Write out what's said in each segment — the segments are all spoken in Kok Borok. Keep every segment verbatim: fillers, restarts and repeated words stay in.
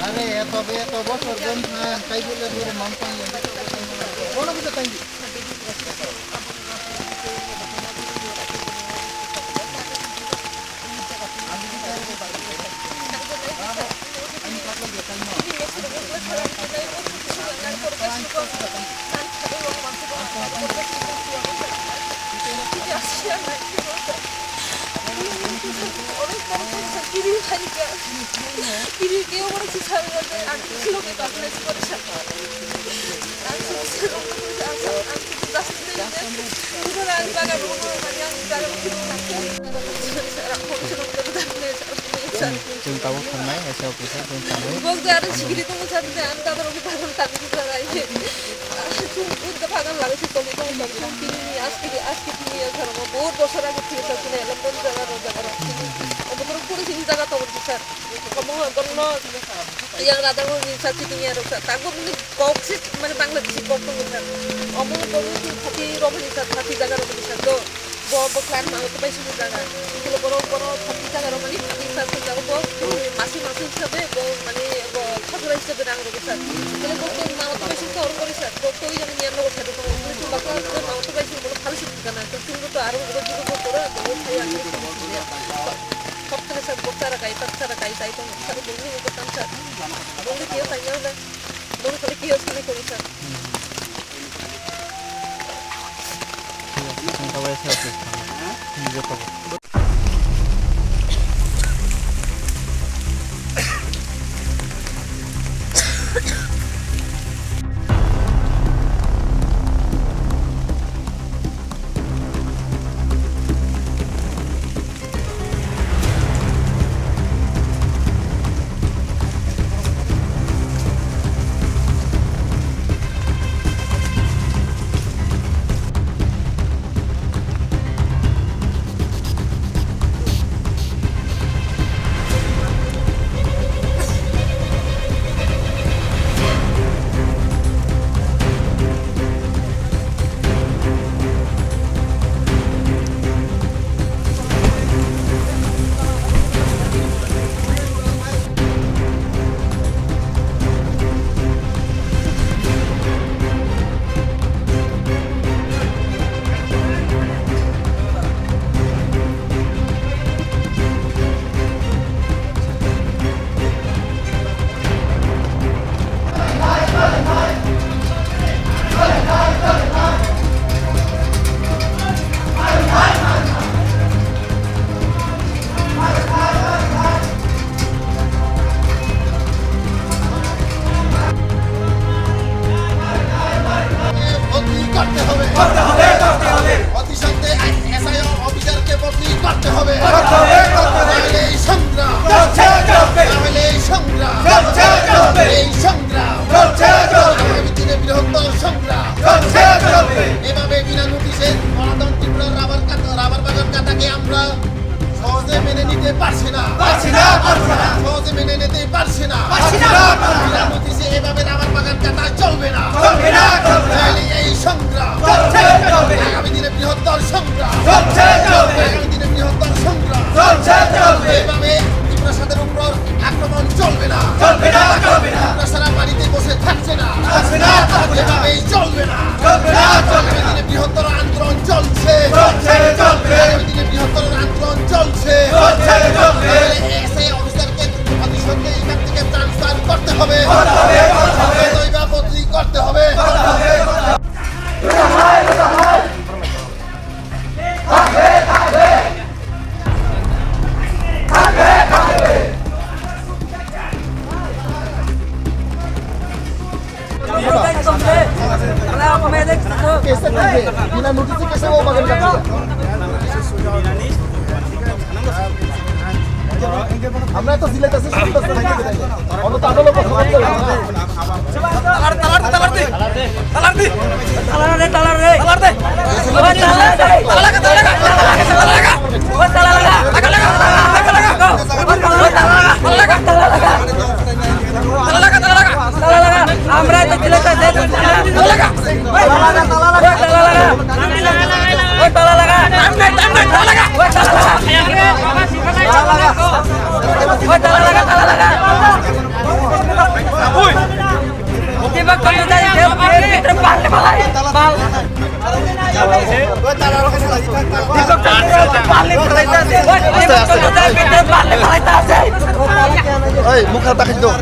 Are, eto, eto bosor jon than, kai bole bole man tang. Bono kita tang. Chwng tabuk thangnai, S A office o chwng thangnai. Bok de aro sikiri tongo sa de, ang tabuk tabuk sa rai. Chwng bud de phagan lagwi se tongwi tongo, chwng tini ni aski di, aski tini ya sar mo, bud bosor age tini sa tini elam don jaga ro jaga ro. Obo koro pura sini jaga tongo di sar. Omo borno yang rada mo ni sa tini ya ro sa. Tago ni kok se mane Bangladeshi kok tongo sar. Omo koro ni thati ro ni sa, thati jaga ro ni sa do. Bo, bo klan ma auto bai sini jaga. Kilo borok, borok thati jaga rok mani thati sa sa jaga bo, masi masi hisabe bo mani bo khajura hisabe rang rok sa. Kilo bo klan ma auto bai sini sa oro kori sa. Bo to yang niya no sa do. Kilo chumba klan ma auto bai sini bo khali sini kana. To chumba to aro bo jugo bo koro bo khai ang sini sini. Thap thap sa bo sara kai, thap sara kai, tai to sa bo ni ko tam sa. Bo ni kiyo sa nyaw na. Bo ni kali kiyo sini kori sa. বদলি করতে হবে। করতে হবে, করতে হবে। অতি সত্বর এসআইআর অফিসারকে বদলি করতে হবে। করতে হবে, করতে হবে। নাহলে এই সংগ্রাম চলছে, চলবে। নাহলে এই সংগ্রাম চলছে, চলবে। এই সংগ্রাম চলছে, চলবে। আগামী দিনে বৃহত্তর সংগ্রাম চলছে, চলবে। এভাবে বিনা নোটিশে সনাতন ত্রিপুরা রাবার কাটা, রাবার বাগান কাটাকে আমরা সহজে মেনে নিতে পারছি না। পারছি না, পারছি না। সহজে মেনে নিতে পারছি না। পারছি না, পারছি না। বিনা নোটিশে এভাবে রাবার বাগান কাটা চলবে না। চলবে না, চলবে না। তাহলে এই সংগ্রাম চলছে, চলবে। আগামী দিনে বৃহত্তর সংগ্রাম চলছে, চলবে। আগামী দিনে বৃহত্তর সংগ্রাম চলছে, চলবে। এভাবে ত্রিপুরা সাদের উপর আক্রমণ চলবে না। চলবে না, চলবে না। ত্রিপুরা সারা বাড়িতে বসে থাকছে না। থাকবে না, থাকবে না। এভাবেই চলবে না। চলবে না, চলবে না। আগামী দিনে বৃহত্তর আন্দোলন চলছে। চলছে, চলবে। আগামী দিনে বৃহত্তর আন্দোলন চলছে। চলছে, চলবে। তাহলে এসআই অফিসারকে অতি সত্বর এখান থেকে ট্রান্সফার করতে হবে। করতে হবে, করতে হবে। নয়তো এবার বদলি করতে হবে। করতে হবে, করতে হবে। कैसे करेंगे? बिना नोटिस से कैसे वो बगल कर दिया? আমরা তো সিলেট আছি, সিলেট আছি, তাই কি জানি? আমরা তো আঠারো লক্ষ সমাজ করে না। তালার দে, তালার দে। তালার দে। তালার দে। তালার দে। তালা লাগা, তালা লাগা। ওই তালা লাগা। লাগা, লাগা। লাগা, লাগা। ওই তালা লাগা। তালা লাগা। তালা লাগা, তালা লাগা। তালা লাগা। আমরা তো সিলেট আছি। তালা লাগা। ওই তালা লাগা। ওই তালা লাগা। ওই তালা লাগা। টাইম নাই, টাইম নাই, তালা লাগা। ওই তালা লাগা। ওই তালা লাগা। এই মুখ হাত দেখাই দাও।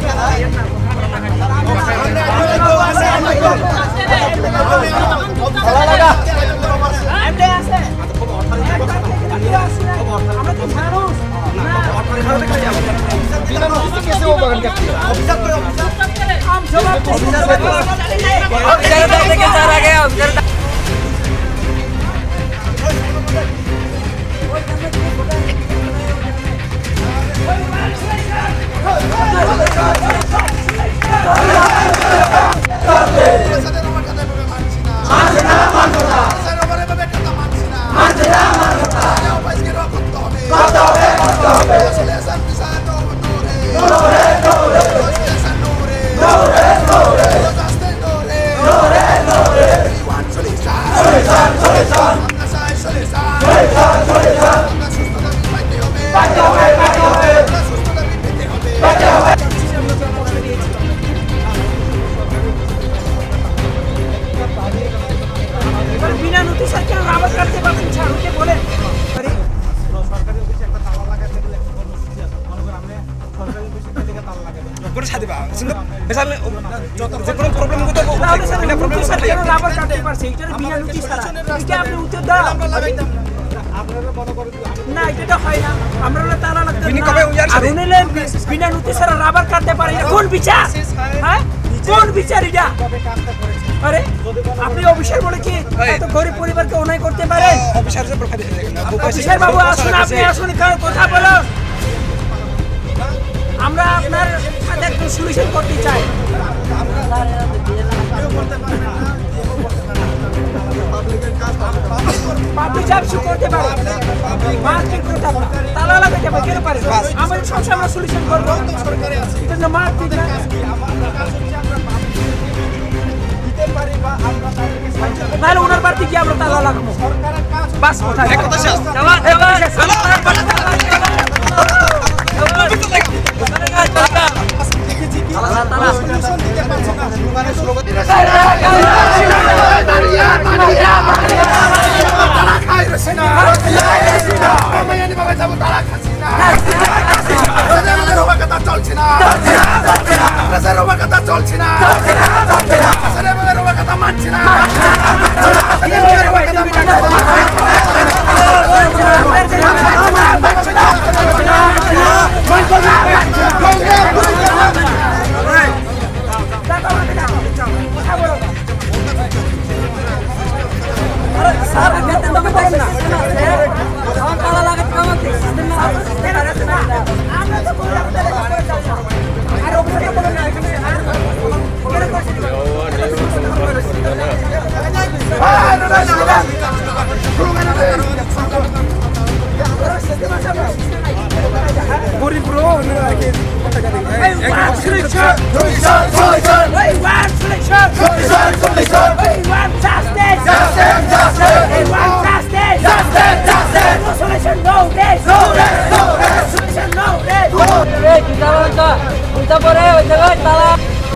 এবার বিনা নোটিশে কেউ রাবার কাটতে পারছেন, ছাড়ুকে বলে। আরে, কোনো সাথে বা, কিন্তু বিশাল, যত, যে কোনো প্রবলেম হতে পারে, তাহলে স্যার, বিনা প্রবলেম নোটিশ ছাড়া কেন রাবার কাটতে পারছে? এটা বিনা নোটিশ ছাড়া। এটা আপনি উত্তর দাও। না, এটা তো হয় না। আমরা হলো তালা লাগবে বিনি না। কবে উজাড় আর সাথে? উনি হলে বিনা নোটিশ ছাড়া রাবার কাটতে পারে। এটা কোন বিচার? হ্যাঁ? কোন বিচার এটা? আরে, আপনি অফিসার বলে কি এই। এত গরিব পরিবারকে অন্যায় করতে পারেন? অফিসার যে প্রোফাইল দেখে না। অফিসার বাবু আসুন, আপনি আসুন, এখানে কথা বলুন। আমরা আপনার সাথে একটু সলিউশন করতে চাই। পাবলিক সব কিছু করতে পারে, মারপিট করতে পারে, তালা লাগাতে পারে, কেন পারে? আমাদের সব সময় সলিউশন করবো। এটা না মারপিট না। তাহলে ওনার বাড়িতে গিয়ে আমরা তালা লাগাবো। বাস কথা। এক কথা শেষ। তালা, তালা। গরিব ব্রো, আমরা আগে কথা বলি। এই, এই, এই, solution! Solution! Solution! এই, one solution! Solution! Solution! এই, one justice! Justice! Justice! এই, one justice! Justice! Justice! No solution, no rest! No rest! No rest! Solution, no rest! এই, দুইটা পর্যন্ত, দুইটা পরে ওই জায়গায় তালা।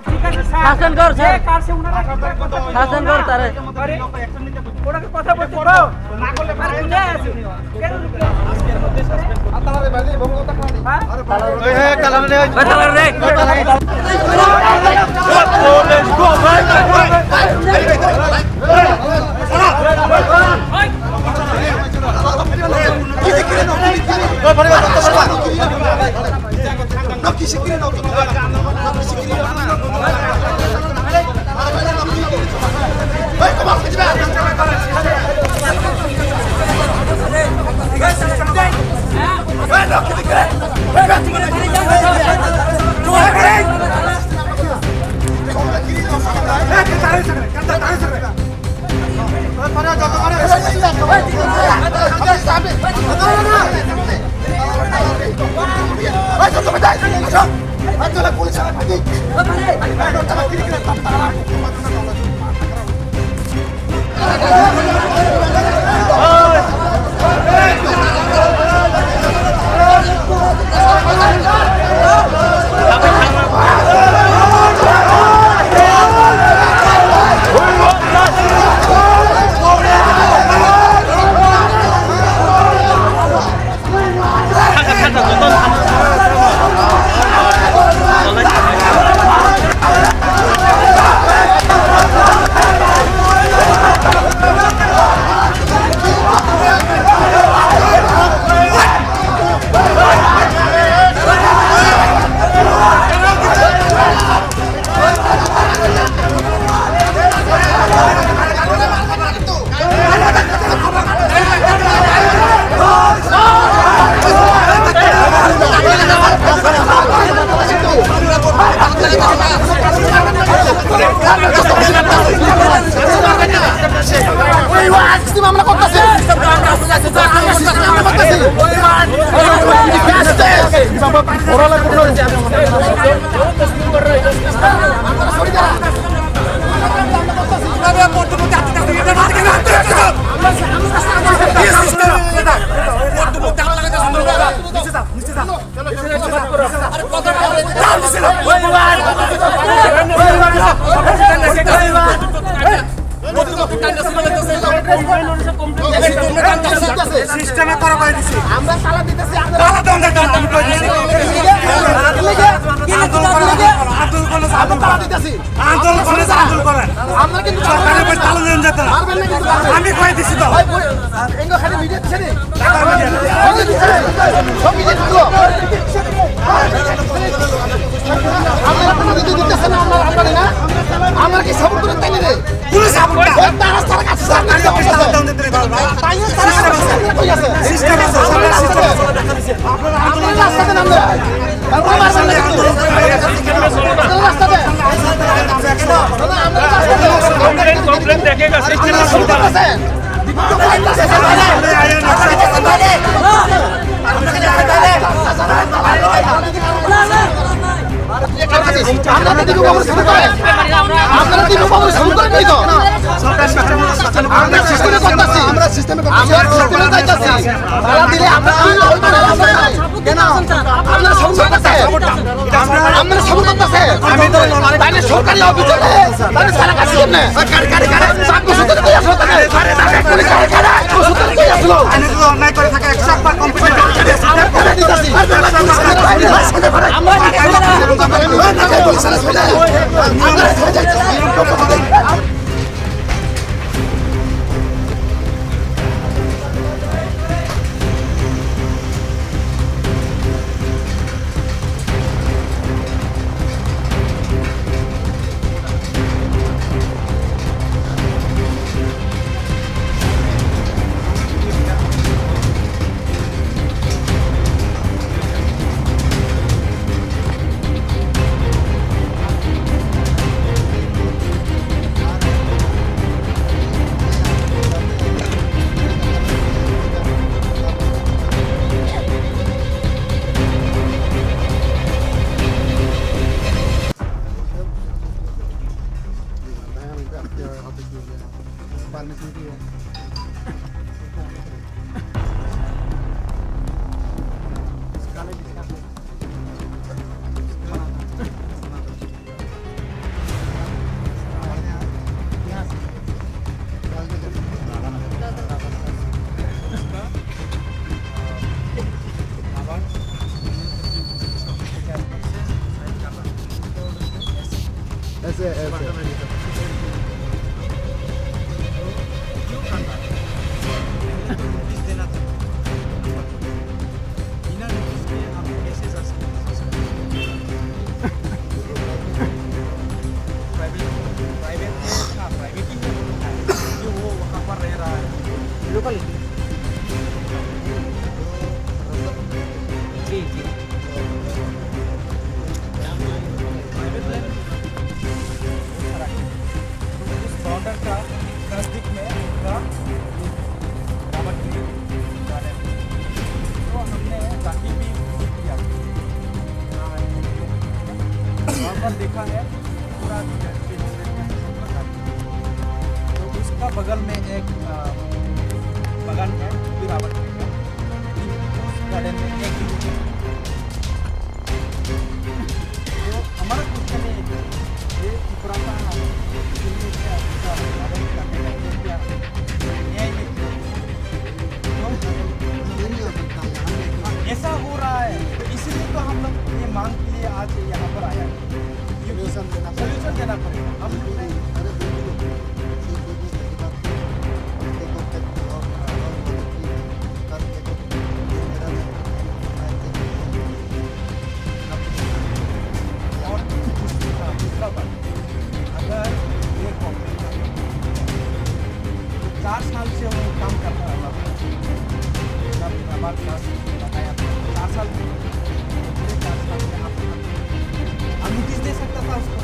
ঠিক আছে, স্যার। শাসন কর, স্যার। যে কার সে ওনারা শাসন কর তারে। আরে, ওনাকে কথা বলতে দাও। না করলে আর কোথায় আছে? কেন লুকিয়ে আছে? হ্যাঁ? এই, এই, তালা রে। এই, তালা রে। সিস্টেমে করা কই দিছি। আমরা তালা দিতেছি, আমরা তালা তো আমরা জানি, আমি কই দিছি। আন্দোলন করেন, আন্দোলন করেন, আন্দোলন করেন। আমরা কিন্তু সরকারের উপর তালা দেন যেত না। পারবেন না কিন্তু পারবেন। আমি কই দিছি তো। ভাই, বই-, এঙ্গো খালি মিডিয়া দিছে নি? সব মিডিয়া দিছে। আমরা কোনো দিতে দিতেছে না, আমরা, আমরা না। আমরা কি সাপোর্ট করে তাই রে? পুলিশ সাপোর্ট করে। ওই তারা সারা কাছে সারা কাছে তাই সারা কাছে কই আছে? সিস্টেম আছে, সিস্টেম আছে। আমরা রাস্তা দেন আমরা। আমরা রাস্তা দেন। আমরা রাস্তা দেন। কমপ্লেন, কমপ্লেন দেখেগা, সিস্টেম আছে। আমরা তো দীর্ঘ কর্মসূচি শুরু করে। আমরা তো দীর্ঘ কর্মসূচি শুরু করে নাই তো। আমরা সিস্টেমে করতেছি। আমরা সিস্টেমে করতেছি। আমরা সিস্টেমে যাইতেছি। তারা দিলে আমরা কি ওই মানে আমরা নাই। কেন? আমরা সাপোর্ট করতেছে। আমরা সাপোর্ট করতেছে। তাহলে সরকারি অফিসে তাহলে সারা কাজ করবে। কারে, কারে, কারে। চাকরি সূত্রে তো আসলে তাহলে। কারে, কারে, কারে। চাকরি সূত্রে তো আসলে। আমি যদি অন্যায় করে থাকি, একশো একবার কমপ্লেন করে দিতেছি। ऐसे, ऐसे। बिना नोटिस के आप कैसे जा सकते हैं? प्राइवेट, प्राइवेट है, हाँ, प्राइवेट ही है, जो वो वहाँ पर रह रहा है। लोकल ही। जी, जी। Private line. तो उस बॉर्डर का नजदीक में उनका रावट ने गार्डन। तो हमने जाके भी विजिट किया। वहाँ पर देखा है पूरा तो उसका बगल में एक, अ, बगान है, वो भी रावट का है। लेकिन उस गार्डन में एक भी नहीं है। तो हमारा क्वेश्चन ये है कि ये पुराना दिल्ली का, का रावट का है, क्या न्याय है? तो ऐसा हो रहा है, तो इसीलिए तो हम लोग ये मांग के लिए आज यहाँ पर आया है। क्योंकि सोल्यूशन देना पड़ेगा। सोल्यूशन देना पड़ेगा। हम लोग नहीं। अरे बिल्कुल। और दूसरा, दूसरा बात, अगर ये कॉन्ट्रैक्टर चार साल से वो काम करता रहा, जब हमारे पास बताया था, चार साल, पूरे चार साल में आप, आप नोटिस दे सकता था उसको,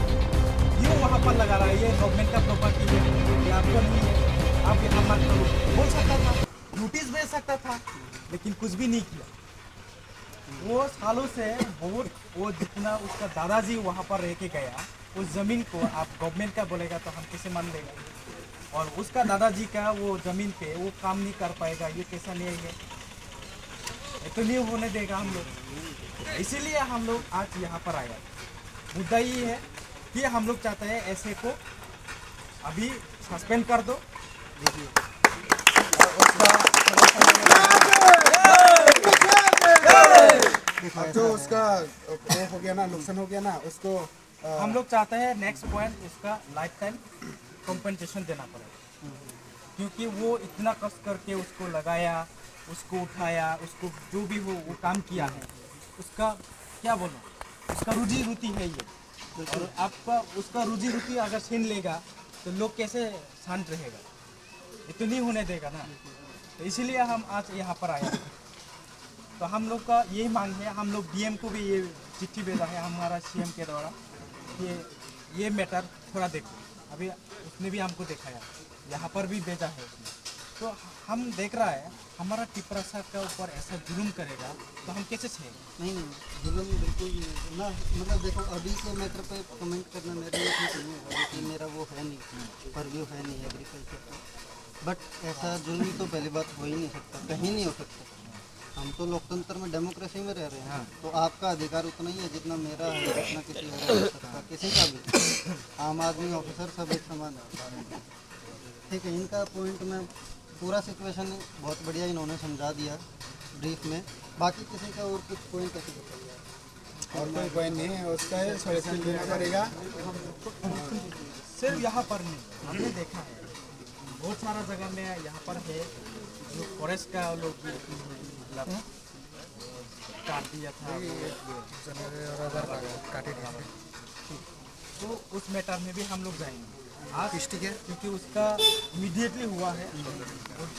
क्यों वहाँ पर लगा रहा है? ये गवर्नमेंट का प्रॉपर्टी है, ये आपको नहीं है, आप यहाँ मत करो, बोल सकता था, नोटिस भेज सकता था, लेकिन कुछ भी नहीं किया। वो सालों से बहुत, वो जितना उसका दादाजी वहाँ पर रह के गया, उस जमीन को आप गवर्नमेंट का बोलेगा तो हम कैसे मान लेगा? और उसका दादाजी का वो जमीन पे वो काम नहीं कर पाएगा, ये कैसा न्याय है? ये तो नहीं होने देगा हम लोग। इसीलिए हम लोग आज यहाँ पर आया। मुद्दा ये है कि हम लोग चाहते हैं ऐसे को अभी सस्पेंड कर दो। और उसका जो उसका वो हो गया ना, नुकसान हो गया ना, उसको, अ, हम लोग चाहते हैं नेक्स्ट पॉइंट उसका लाइफ टाइम कॉम्पेंसेशन देना पड़े, क्योंकि वो इतना कष्ट करके उसको लगाया, उसको उठाया, उसको जो भी हो वो काम किया है, उसका क्या बोलूं, उसका रोजी रोटी है ये। और आपका, उसका रोजी रोटी अगर छीन लेगा तो लोग कैसे शांत रहेगा? ये तो नहीं होने देगा ना। तो इसीलिए हम आज यहाँ पर आए। तो हम लोग का यही मांग है, हम लोग डीएम को भी ये चिट्ठी भेजा है हमारा सीएम के द्वारा कि ये मैटर थोड़ा देखो। अभी उसने भी हमको दिखाया, यहाँ पर भी भेजा है उसने। तो हम देख रहा है हमारा तिपरासा के ऊपर ऐसा जुल्म करेगा तो हम कैसे सहेंगे? नहीं, नहीं, जुल्म बिल्कुल नहीं है ना। मतलब देखो, अभी के मैटर पे कमेंट करना मेरे लिए ठीक नहीं होगा, क्योंकि मेरा वो है नहीं, परव्यू है नहीं एग्रीकल्चर का। बट ऐसा जुल्म तो पहली बात हो ही नहीं सकता, कहीं नहीं हो सकता। हम तो लोकतंत्र में, डेमोक्रेसी में रह रहे हैं। हाँ। तो आपका अधिकार उतना ही है जितना मेरा है, जितना किसी और का हो सकता है, किसी का भी। आम आदमी, ऑफिसर, सब एक समान है। ठीक है, इनका पॉइंट मैं, पूरा सिचुएशन बहुत बढ़िया इन्होंने समझा दिया ब्रीफ में। बाकी किसी का और कुछ पॉइंट है तो बताइए। और कोई पॉइंट नहीं है, उसका ही सॉल्यूशन देना पड़ेगा। सिर्फ यहाँ पर नहीं, हमने देखा है बहुत सारा जगह में यहाँ पर है, जो फॉरेस्ट का लोग भी, मतलब, काट दिया था। तो उस मैटर में भी हम लोग जाएंगे आज, क्योंकि उसका इमीडिएटली हुआ है।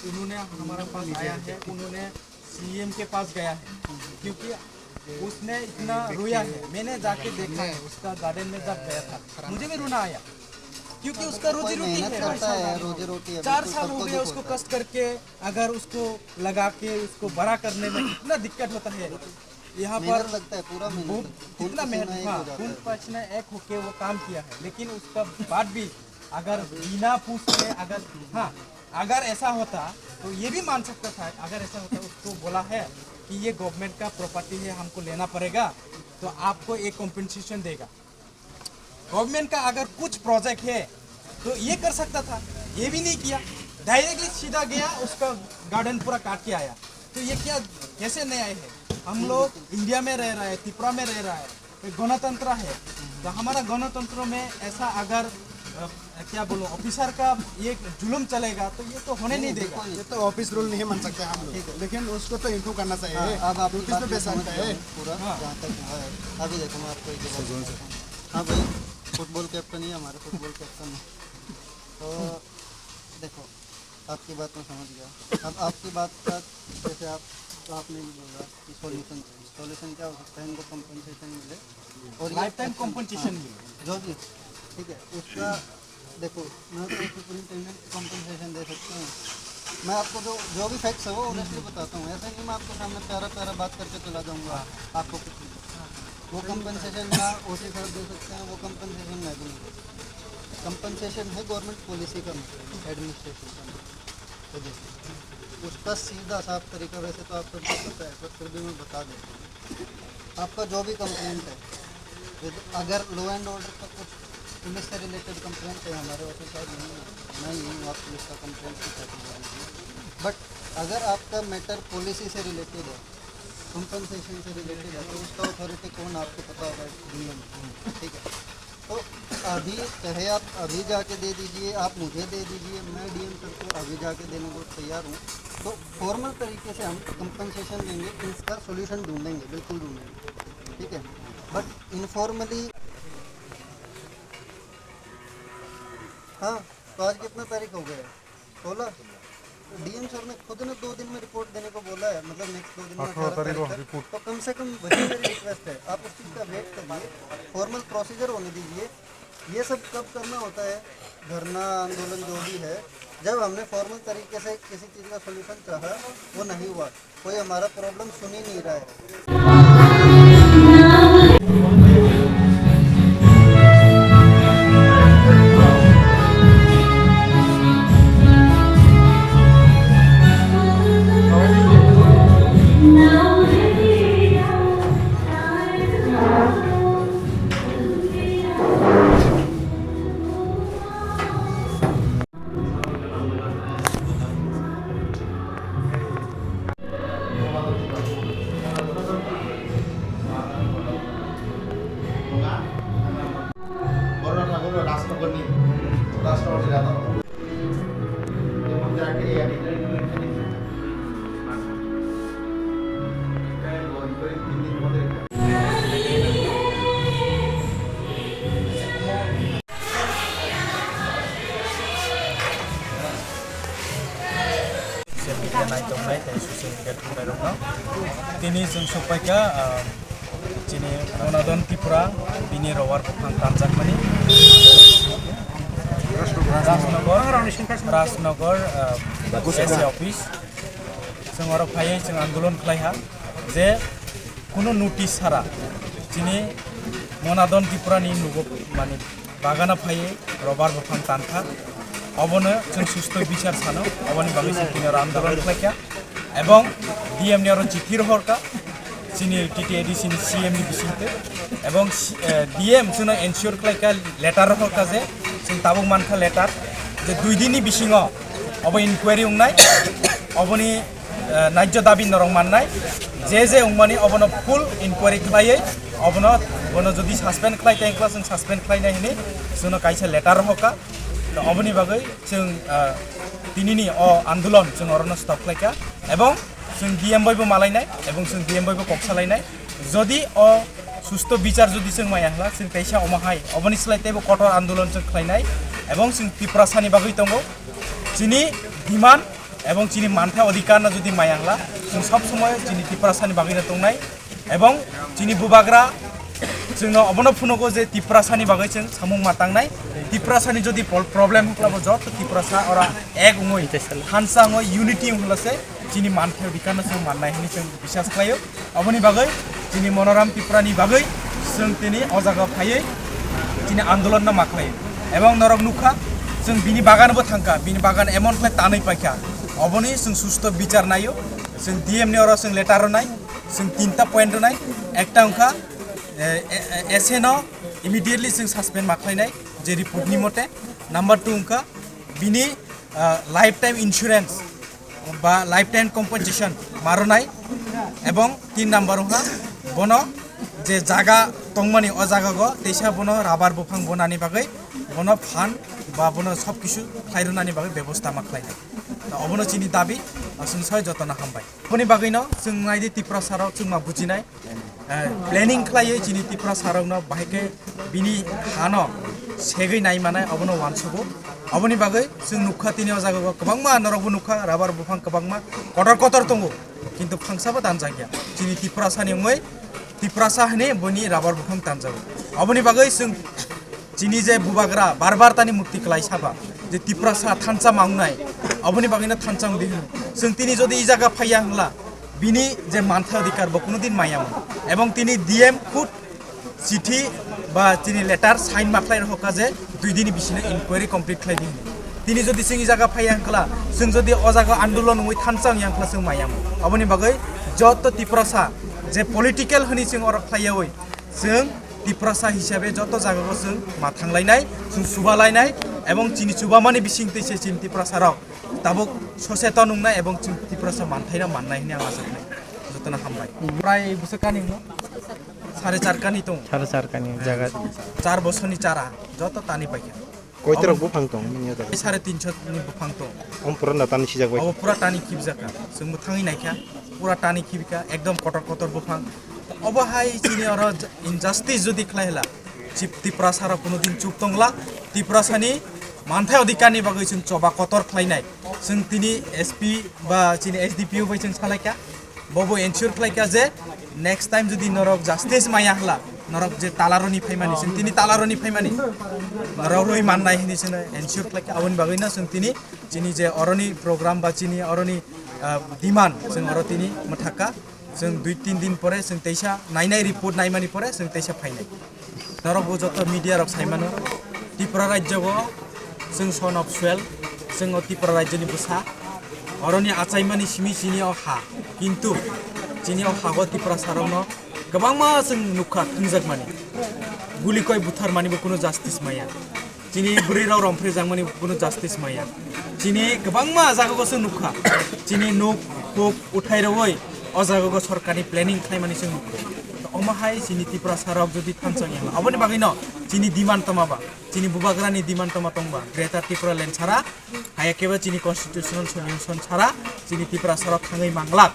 उन्होंने हमारे पास आया है, उन्होंने सीएम के पास गया है, क्योंकि उसने इतना रोया है। मैंने जाके देखा है, उसका गार्डन में जब गया था, मुझे भी रोना आया, क्योंकि उसका रोजी रोटी है। चार साल हो गए उसको कष्ट करके, अगर उसको लगा के उसको बड़ा करने में कितना दिक्कत होता है। यहाँ पर लगता है, पूरा मेहनत बहुत, लगता है। कितना मेहनत, हाँ, खून पसीना एक होके वो काम किया है, लेकिन उसका बाद भी अगर बिना पूछ के, अगर, हाँ, अगर ऐसा होता तो ये भी मान सकता था। अगर ऐसा होता, उसको बोला है कि ये गवर्नमेंट का प्रॉपर्टी है, हमको लेना पड़ेगा, तो आपको एक कॉम्पेंसेशन देगा। गवर्नमेंट का अगर कुछ प्रोजेक्ट है तो ये कर सकता था, ये भी नहीं किया, डायरेक्टली सीधा गया, उसका गार्डन पूरा काट के आया। तो ये क्या, कैसे न्याय है? हम लोग इंडिया में रह रहा है, त्रिपुरा में रह रहा है, ये गणतंत्र है, तो हमारा गणतंत्र में ऐसा अगर, अ, क्या बोलो, ऑफिसर का ये जुल्म चलेगा तो ये तो होने नहीं देगा। ये तो ऑफिस रूल नहीं मान सकते हम लोग, लेकिन उसको तो इम्प्रूव करना चाहिए। हाँ, अब आप नोटिस में भेज सकता है। पूरा जहाँ तक हुआ है। अभी देखो, मैं आपको एक बात बताता हूँ। हाँ भाई, फुटबॉल कैप्टन ही हमारे, फुटबॉल कैप्टन है। तो देखो, आपकी बात मैं समझ गया। अब आपकी बात का, जैसे आप, आपने भी बोला कि सॉल्यूशन चाहिए। सॉल्यूशन क्या हो सकता है? इनको कॉम्पेंसेशन मिले और ये लाइफ टाइम कॉम्पेंसेशन मिले। जो भी, ठीक है, उसका देखो, मैं तो सुपरिंटेंडेंट को कॉम्पेंसेशन दे सकता हूँ। मैं आपको जो, जो भी फैक्ट्स है, वो ऑनेस्टली बताता हूँ। ऐसा नहीं मैं आपके सामने प्यारा प्यारा बात करके चला जाऊँगा, आपको कुछ नहीं। वो कॉम्पेंसेशन ना ओसी साहब दे सकते हैं, वो कॉम्पेंसेशन मैं भी नहीं दे सकता। कॉम्पेंसेशन है गवर्नमेंट पॉलिसी का, एडमिनिस्ट्रेशन का। तो देखो, उसका सीधा साफ तरीका वैसे तो आप सबको पता है, पर फिर भी मैं बता देता हूँ। आपका जो भी कंप्लेंट है, यदि अगर लॉ एंड ऑर्डर का कुछ पुलिस से रिलेटेड कंप्लेंट है, हमारे ऑफिस का नहीं है, मैं यही हूँ, आप पुलिस का कंप्लेंट की कैटेगरी में। बट अगर आपका मैटर पॉलिसी से रिलेटेड है, कॉम्पेंसेशन से रिलेटेड है, तो उसका अथॉरिटी कौन, आपको पता होगा, डीएम। ठीक है, तो अभी चाहे आप अभी जाके दे दीजिए, आप मुझे दे दीजिए, मैं डीएम सर को अभी जाके देने को तैयार हूँ। तो फॉर्मल तरीके से हम कंपनसेशन देंगे, इसका सॉल्यूशन ढूंढेंगे, बिल्कुल ढूंढेंगे, ठीक है। बट इनफॉर्मली, हाँ, तो आज कितना तारीख हो गया? सोलह। डीएम सर ने खुद ने दो दिन में रिपोर्ट देने को बोला है, मतलब नेक्स्ट दो दिन में, अठारह तारीख को रिपोर्ट। तो कम से कम वही मेरी रिक्वेस्ट है, आप उस चीज़ का वेट करिए, फॉर्मल प्रोसीजर होने दीजिए। ये सब कब करना होता है, धरना आंदोलन जो भी है, जब हमने फॉर्मल तरीके से किसी चीज़ का सॉल्यूशन चाहा, वो नहीं हुआ। कोई हमारा प्रॉब्लम सुन ही नहीं रहा है। Social media nai tongnai tei social media thumnairokno tini chwng sokpaikha, ah, chini Monadon Tripura, bini robar buphang tanjakmani Rajnagar, Rajnagar, ah, S A office. Chwng oro phaiwi chwng andolon khlaiha je kunu notice sara chini Monadon Tripura ni nugo mani bagana phaiwi robar buphang tankha. Obono chwng susto bichar sano, oboni bagwi chwng tini oro andolon khlaikha. Ebong D M ni oro chithi rohorkha chini T T A D C ni C M ni bisingtwi. Ebong si-, eh, D M chwngno ensure khlaikha, letter rohorkha je chwng tabuk mankha letter je dui din ni bisingo obo inquiry wngnai, oboni eh, naijyo dabi norok mannai, je je wngmani obono full inquiry khlaiwi, obono, bono jodi suspend khlai tei wngkha, chwng suspend khlainai hwnwi chwngno kaisa letter rohorkha. To oboni bagwi chwng, eh, tinini o andolon chwng orono stop khlaikha, ebong chwng D M bai bo malainai, ebong chwng D M bai bo kok salainai. Jodi o susto bichar jodi chwng maya hwla, chwng kaisa omo hai, oboni slai teibo kotor andolon chwng khlainai, ebong chwng Tiprasani bagwi tongo. Chini demand ebong chini mantha odhikar no jodi maya hwla, chwng sob somoi chini Tiprasani bagwi no tongnai. Ebong chini bubagra chwngno obono phunugo je Tiprasani bagwi chwng samung ma tangnai. Tiprasani jodi pol-, problem hwnkla bo joto Tiprasa ora ek wngwi, thansa wngwi, unity wngla se chini mantha odhikar no chwng mannai hwnwi chwng bisas khlaio. Aboni bagwi chini Monoram Tripura ni bagwi chwng tini o jaga phaiwi chini andolon no ma khlaio. Ebong norok nukha, chwng bini bagan bo thangkha, bini bagan emon khlai tanwi paikha. Oboni chwng susto bichar naio, chwng D M ni oro chwng letter rwnai, chwng tinta point rwnai, ekta wngkha, eh, eh, eh, S A no immediately chwng suspend ma khlainai, je report ni mote, number two wngkha, bini, ah, lifetime insurance, ba lifetime compensation ma rwnai, ebong tin number wngkha bono je jaga tongmani o jaga go teisa bono rabar buphang bonani bagwi bono phan ba bono sob kisu khlai rwnani bagwi bebosta ma khlainai. To obono chini dabi, aswk soi jotono hambai. Aboni bagwino chwng naidi Tiprasa rok chwng ma bujinai. Eh, planning khlaiwi chini Tiprasa rokno bahai khe bini hano segwi nai manai obono uansugo. Aboni bagwi chwng nukha tini o jaga o kwbangma norokbo nukha rabar buphang kwbangma kotor kotor tongo, kintu phangsabo tanjakya. Chini Tiprasani wngwi Tiprasa hwnwi boni rabar buphang tanjago. Aboni bagwi chwng chini je bubagra bar bar tani mukti kwlai saba je Tiprasa thansa ma wngnai, aboni bagwino thansa wngdi hwnwi. Chwng tini jodi i jaga phaiya hwngla, bini je mantha odhikar bo kuno din maya mano. Ebong tini D M khud chithi ba tini letter sign ma khlai rokha je dui dini bisino inquiry complete khlai di hwnwi. Tini jodi chwng i jaga phaiya hwnkla, chwng jodi o jaga andolon wngwi thansa wngya hwnkla chwng maya mano. Aboni bagwi joto Tiprasa je political hwnwi chwng oro khlaiyawi, chwng Tiprasa hisabe joto jagao chwng ma thanglainai, chwng chubalainai, ebong chini chubamani bisingtwi se chini Tiprasa rok tabuk soseton wngnai ebong chwng Tiprasa manthaino mannai hwnwi ang acha khlai. Jotono hambai. Prai bwswk kani wngno? Sare char kani tong. Sare char kani jaga. Char bosorni chara joto tani paikha. Koitorok buphang tong nini o jaga? Sare tinso ni buphang tong. Om pura na tani sijak bai. Obo pura tani khibjak kha. Chwngbo thangwi naikha. Pura tani khibikha. Ekdom kotor kotor buphang. Obo hai chini oro injustice jodi khlai hwla, chip Tiprasa rok kuno din chup tongla. Tiprasa ni manthai odhikar ni bagwi chwng choba kotor khlainai. Chwng tini S P ba chini S D P O bai chwng salaikha. Bobo ensure khlaikha je next time jodi norok justice maya hwla, norok je talaroni phaimani, chwng tini talaroni phaimani, norok rwi mannai hini chwngno ensure khlai kha. Aboni bagwino chwng tini chini je oroni program ba chini oroni, ah, demand chwng oro tini mwthakha. Chwng dui tin din pore chwng teisa nainai, report naimani pore chwng teisa phainai. Norok bo joto media rok saimano, Tripura rajyo o chwng son of soil, chwng o Tripura rajyoni bwsa, oroni achaimani simi chini o ha, kintu chini o hago Tiprasa rokno kwbangma chwng nukha thwngjakmani, guli koi butharmani bo kunu justice maya. Chini bwrwi rok romphri jakmani kunu justice maya. Chini kwbangma jaga o se nukha. Chini nuk huk uthai rwi o jaga o sorkarni planning khlaimani se nukha. To omo hai chini Tiprasa rok jodi thansa ya, aboni bagwi no chini demand toma ba, chini bubagrani demand toma tongba, Greater Tripura Land sara, hai khe ba chini constitutional solution sara, chini Tiprasa rok thangwi manglak.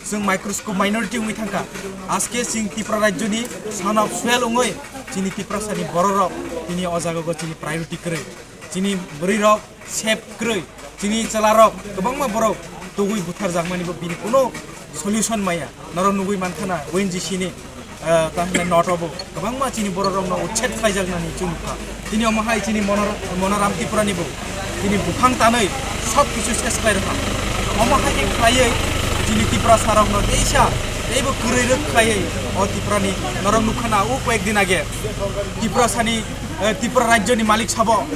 Chwng microscope minority wngwi thangkha. Aske chwng Tripura rajyoni son of soil wngwi chini Tiprasani bororok tini o jagao chini priority kwrwi. Chini bwrwirok safe kwrwi. Chini chwlarok kwbangma borok tugwi butharjakmani bo bini kuno solution maya. Norok nugwi mankha na O N G C ni, eh, ta hwnle note o bo kwbangma chini bororokno uchhed khlaijaknani chwng nukha. Tini omo hai chini Monor-, Monoram Tripura ni bo tini buphang tanwi sob kisu ses khlai rwkha. Omo hai khe khlaiwi chini Tiprasa rokno teisa teibo kwrwi rwk khlaiwi o Tripura ni norok nukha na o koyek din age Tiprasa ni, eh, Tripura rajyo ni malik sabo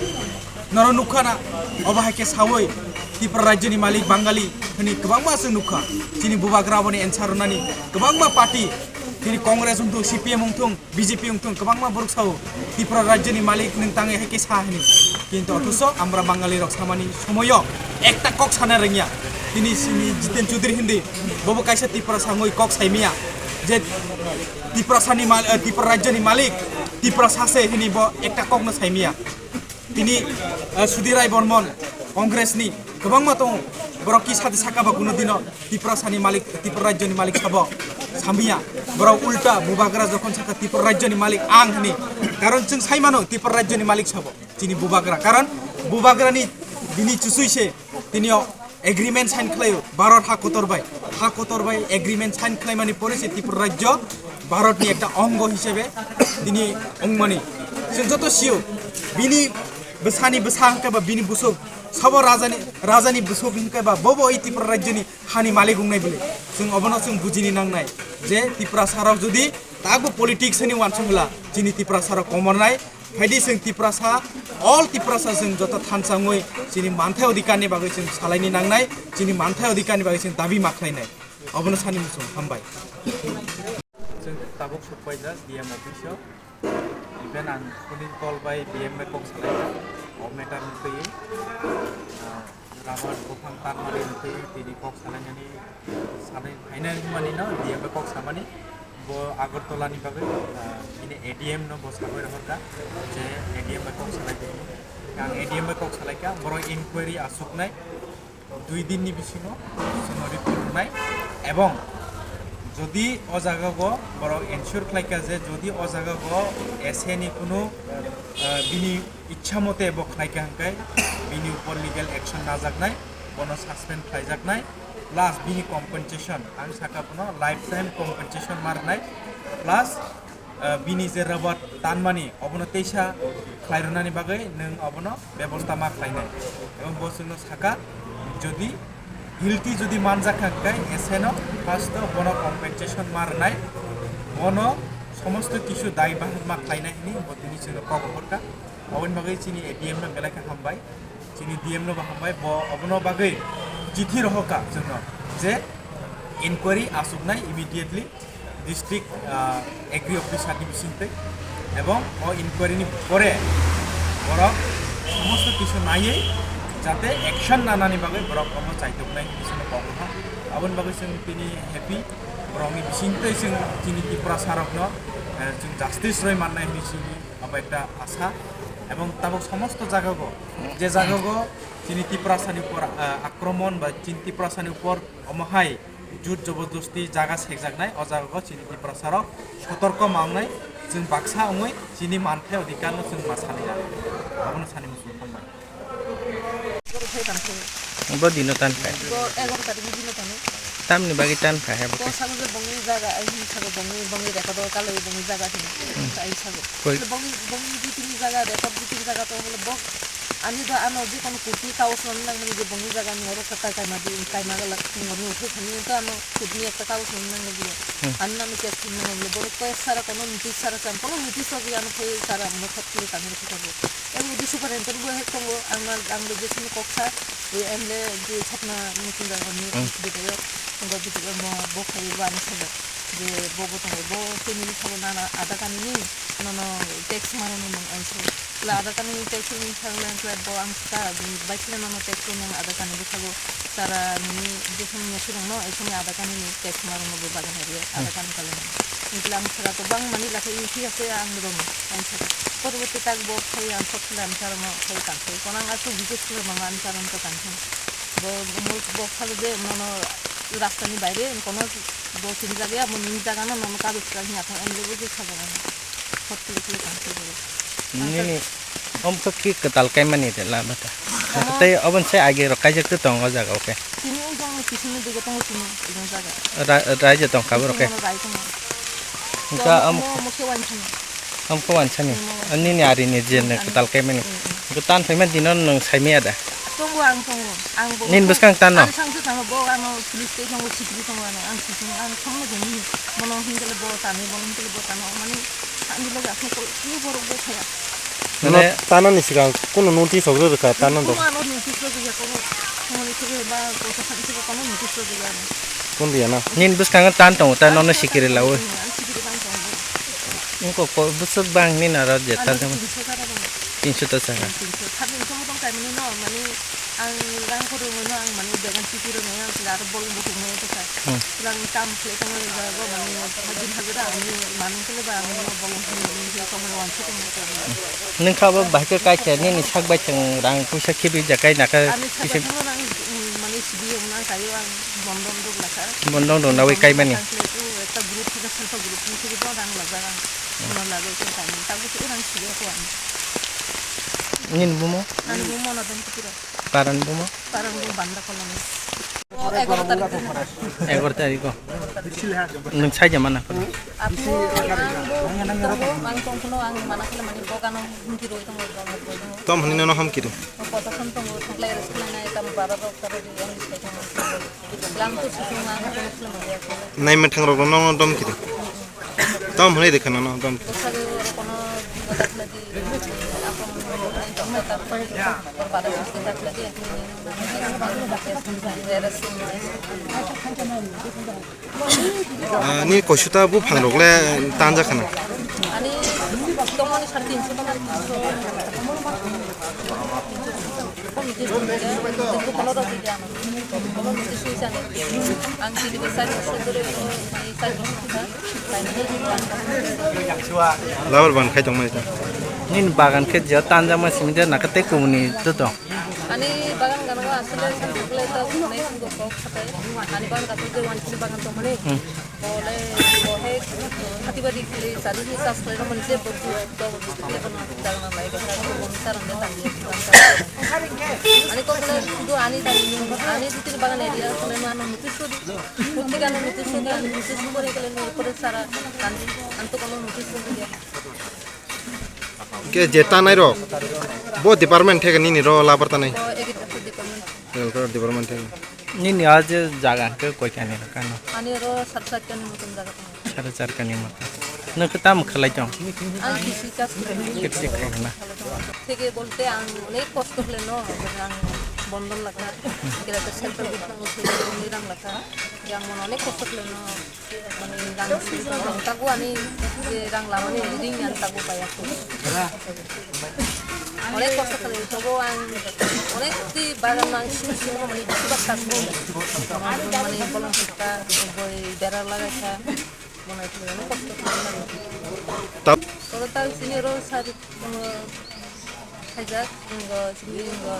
norok nukha na obo hai khe sawi Tripura rajyo ni malik Bangali hwnwi kwbangma chwng nukha. Chini bubagra aboni answer rwnani kwbangma party, chini Congress wngthung, C P M wngthung, B J P wngthung, kwbangma borok sao, Tripura rajyoni malik nwng tangwi hai khe sa hwnwi. Kintu othocho amra Bangali rok samani somoyo ekta kok sana rwngya. Tini sini Jiten Chaudhary hindi, bobo kaisa Tiprasa wngwi kok saimaya je Tiprasani mal-, eh, Tripura rajyoni malik Tiprasa se hwnwi bo ekta kokno saimaya. Tini, eh, Sudhir Rai Bormon, Congress ni kwbangma tongo, borok kisa de saka ba kuno dino Tiprasani malik, Tripura rajyoni malik sabo samya. Borok ulta bubagra jokhon saka Tripura rajyoni malik ang hwnwi. Karon chwng sai mano Tripura rajyoni malik sabo chini bubagra. Karon bubagrani bini chusui se tini o agreement sign khlaio Bharat ha kotor bai. Ha kotor bai agreement sign khlaimani pore se Tripura rajyo Bharatni ekta ongo hisabe tini wngmani. Chwng joto sio bini bwsani bwsa hwnkhe ba bini busuk sabo rajani, rajani busuk hwnkhe ba bobo oi Tripura rajyoni hani malik wngnai bwle. Chwng obono chwng bujini nangnai je Tiprasa rok jodi takbo politics ni uansuk hwla chini Tiprasa rok komornai. Phaidi chwng Tiprasa, all Tiprasa chwng joto thansa wngwi chini manthai odhikar ni bagwi chwng salaini nangnai, chini manthai odhikar ni bagwi chwng dabi ma khlainai. Obono sani muchung, hambai. Chwng tabuk sukpaijak D M office o, even ang Sunil Kol bai D M bai kok salaijak, o matter ni twiwi, ah, Rabar buphang tanmani hwnkhe tini kok salainani sanai phainai hwnmani no D M bai kok samani bo Agartala ni bagwi, ah, bini A D M no bo sagwi rohorkha je A D M bai kok salai di. Ang A D M bai kok salaikha, borok inquiry asuknai dui din ni bisingo chwngno report rwnai ebong jodi o jaga go borok ensure khlaikha je jodi o jaga go S A ni kunu, ah, bini ichha mote bo khlai kha hwnkhe bini upor legal action najaknai, bono suspend khlaijaknai, plus bini compensation, ang saka bono lifetime compensation ma rwnai, plus, eh, bini je rubber tanmani obono teisa khlai rwnani bagwi nwng obono bebosta ma khlainai. Ebong bo chwngno saka, jodi guilty jodi manjak kha hwnkhe S A no first o bono compensation ma rwnai, bono somosto kisu dai bahar ma khlainai hwnwi bo tini chwngno kok rohorkha. Aboni bagwi chini A D M no belai khe hambai, chini D M no bo hambai, bo obono bagwi chithi rohorkha chwngno je inquiry asuknai immediately district, ah, agri officer ni bisingtwi, ebong o inquiry ni pore borok somosto kisu naiwi jate action nanani bagwi borok omo chaituknai hwnwi chwngno kok roha. Aboni bagwi chwng tini happy, borokni bisingtwi chwng chini Tiprasa rokno, eh, chwng justice rwi mannai hwnwi chini abo ekta asa. Ebong tabuk somosto jagao, je jagao chini Tiprasani upor, ah, akromon ba chini Tiprasani upor omo hai jur jobordosti jaga sekjaknai, o jagao chini Tiprasa rok sotorko ma wngnai, chwng baksa wngwi chini manthai odhikar no chwng ma sanai rw, abono sani muchung tongmani. Bo dino tan khai. Bo egaroh tarikh ni dino tano. Tamni bagwi tan kha hai bo khe. Bo sago je bongni jaga, ai hin sago bongni, bongni record o kalai bongni jaga hin. Hmm. Ai sago. Koi- Bongni, bongni di tini jaga, record di tini jaga to holo bo. Ani do ano je kono kutni kaus non nang mani je bongni jaga ni oro kata kaima di, kaima gala, ngorni uthai thani to ano kutni ekta kaus non nang di. Hmm. Ani nang case thani nang di. Borok koi sara kono notice sara cham, kono notice rok ya ano koi sara ano khat kili kami rok kabo. Ebo di superintendent bo hek tongo, ang na, ang le je sini kok sa, e M L A je Sapna Mukinda ni Hmm. video tongo, video mo bo khai bo ani sajak. Je bo bo tongo, bo family thabo nana ada kani ni, nono tax maro no nang ai se. La ada kani ni tax ni thang le kla bo ang sa, bai khle nono tax no nang ada kani bo thabo. Tara nini jephang ni surung no, ekhoni ada kani ni tax maro no bo bagan hari, ada Hmm. kani kala. Ni kla ang sara to bang mani la khai ni thik ase ang rom, ang sara. Porbote tak bo khai ang sok khle ang sara no khai kan khai. Kono ang asu bises khle mama ang sara no kan khai. Bo mo bo khalo je nono rasta ni baire kono bo sini jaga ya, mo nini jaga no nono kabe kra ni akhon M L A bo je kha jaga no. Hot kile kile kan kile. Nini om kok ki kwtal kai mani de la bata. Tei obon se age rok kaijak te tongo jaga oke. Tini ujang ni kisini dege tongo tini ujang jaga. Ra-, raija tong ka borok ke. Tini rai tongo. Hingka om Mo mo ke wan tini. Om ko wan sani. Mo wan. Ani ni ari ni je ne Ani. Kwtal kai mani. Mm, mm. Kwtal kai mani dino nung sai mi ada. Tongo ang tongo. Ang bo Nin bwskang tan no? Ang sang se tango bo ano police station o sikri tongo ano. Ang sikri ang thangno jani. Mono hingkele bo tani, mono hingkele bo tano. Mani Ani loge aswk kok, ni borok bo thaya. Mane Nono tanani swkang kunu notice rok rwrwkha, tano Kunu rok. Ano notice rwjak ya, kono, kono ni thugwi ba, kosa thani thugwi kono notice rwjak ya ano. Kun dia na? Nini bwskango tan tongo, ta nono sikiri lawi. Ang sikiri bang tongo. Wngkok ko bwswk bang nini aro je Ano tan tongo. Tinso sara bang. Tinso ta sara. Tinso. Thani hinso motong kaimani no, mani Ang rang kwrwngwi no ang mani began chiti rwnai ang aro bolong bo huknai tongkha. Hmm. Rang kam khlai tongmani jaga mani hajir hajir ang mani khlai ba ang no bolong hwnwi tongmani wansuk tongmani. Nung kha bo bahai khe kaikha nini sak bai thang rang puisa khibi jakai naka Ani kisa sakha thangno ang mani sidi wngna kaio ang bondon rok lakha. Bondon rok nawi kaimani. Ang khlai tu ekta group thika self group ni thiki bo rang lajak ang. Ano lajak khe kaimani tabuk rang sidi ko ang. Nini bumo? Ani bumo no dong kutiro. Paran bumo? Paran bumo Banda Colony. O egaroh tarik din. Egaroh tarik o. Nwng sai jama na? Apo ang bo tongo, ang tongphano ang mana khle mani bogano himki roi tongo, tongo, tongo. Tom hwnwi nono hamkiri? Potason tongo, thaklai rwsuknai nai, tamo bara rok taro di, ang sai tongo. Lam tu sukung ang kono khle mani. Nai mwthang rok nono dom kiri? Tom hwnwi rwkha nono dom. Bwskango kono dakla di, mane, apong mane, dakla di, bor bada sujte dakla di, Ah, ni kosuta buphang rok le tanja khana. Ani tongmani sare tinso tongmani tinso. Ang tini bo sari bosor dhore, mai sari bosor kha. Labar ban khai tongmani ta. Nini bagan khe je tanjakma simi de naka tei kumuni to to. Ani bagan gana asle san bukle ta nai sungo kok khatai. Ani bagan kato je wan sini bagan tongmani. Hmm. Bole bohe khati badi khle sari ni tas khle mani je bo to bo khle kono jagna lai kha ko mani saran de tang. Ani kok khle sudu ani tang ani di tin bagan area khle mano mutu sudi. Putika no mutu sudi ani mutu sudi khle no pore sara kan anto kono mutu sudi. Ke je tanai rok, bo department theke nini ro labar tanai? O agriculture department. Agriculture department theke. Nini a je jaga ke koi kani kano? Ani ro sat sat kani moton jaga tongo. Sare sat kani moton. Nang ke tam khalai tong? Ang kisi chas khalai. Kisi khalai na. Theke bolte ang onek kosto khlai no, ang bondon lakha. Kira ke self help group nang theke rang lakha. Yang mon onek kosto khlai no. Mane rang simi tong tago ani je rang lamani ring ani tago paya ko. Onek kosto khlai tobo ang onek ti bagan ang simi simi mane bisi bak tago. Mane bolong sukha, boi bera lagai kha. Mane onek kosto khlai. Tap. Kodo tal sini ro sari Khaijak, wngkha chini wngkha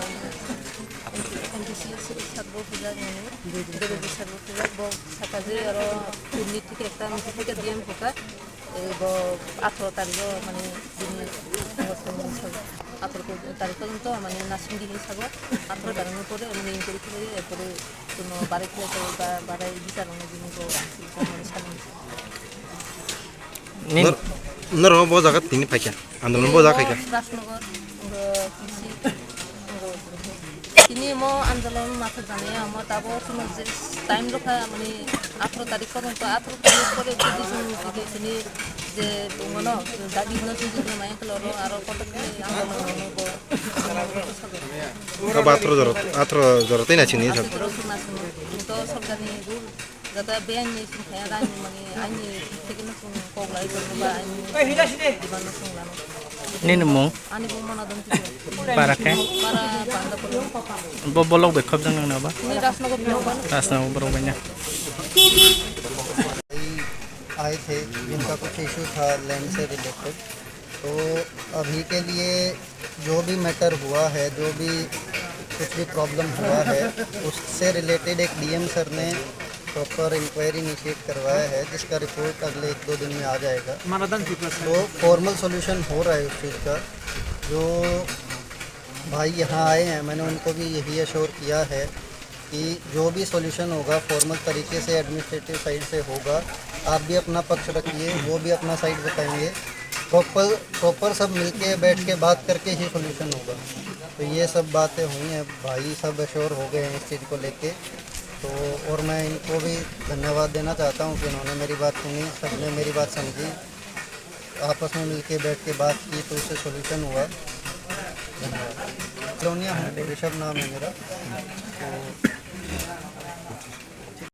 M D C sat bo khajak, mane, Debaji sat bo khajak, bo saka je aro unit thik ekta, unit thik D M hoka. Ego atharo tarikh o mane bini atharo tarikh porjonto mane nursing di hinwi sago. Atharo tarikh ni pore mane injury khlaiwi, erpore kuno barai khlai khlai ba barai bichar rwngwi bini bo mane salni. Nor-, norok bo jaga tini phaikha? Andolon bo jaga khaikha? Rajnagar, uh, kisi, uh, tini mo andolon matha jani amo tabo kuno je time rokha mane atharo tarikh porjonto, atharo tarikh pore jodi chwng jodi tini je bungono dagi no jodi maya khloro aro kotor khe andolon no bo. Abo atharo jora, atharo jora tei na chini sab. Atharo jora tei na chini. To sorkarni rule. Jata be aini sing khaya da aini mani aini theke no sung kok lai ko ba aini diban no sung lano. Nini mung? Ani bo mana don tiko. Para khe? Para banda ko. Bo bolok be khop jang nang na ba? Ni Rajnagar ni ba. Rajnagar borok bai na. आए थे जिनका कुछ इशू था लैंड से रिलेटेड, तो अभी के लिए जो भी मैटर हुआ है, जो भी कुछ भी प्रॉब्लम हुआ है, उससे रिलेटेड एक डीएम सर ने प्रॉपर इंक्वायरी इनिशिएट करवाया है, जिसका रिपोर्ट अगले एक दो दिन में आ जाएगा। तो फॉर्मल सॉल्यूशन हो रहा है उस चीज़ का। जो भाई यहाँ आए हैं, मैंने उनको भी यही अश्योर किया है कि जो भी सॉल्यूशन होगा, फॉर्मल तरीके से एडमिनिस्ट्रेटिव साइड से होगा। आप भी अपना पक्ष रखिए, वो भी अपना साइड बताएंगे। प्रॉपर, प्रॉपर सब मिलके बैठ के बात करके ही सॉल्यूशन होगा। तो ये सब बातें हुई हैं, भाई सब अश्योर हो गए हैं इस चीज़ को लेके। तो और मैं इनको भी धन्यवाद देना चाहता हूँ कि इन्होंने मेरी बात सुनी, सबने मेरी बात समझी, आपस में मिलके बैठ के बात की, तो उससे सॉल्यूशन हुआ। धन्यवाद। कॉलोनिया हूँ, ऋषभ नाम है मेरा। तो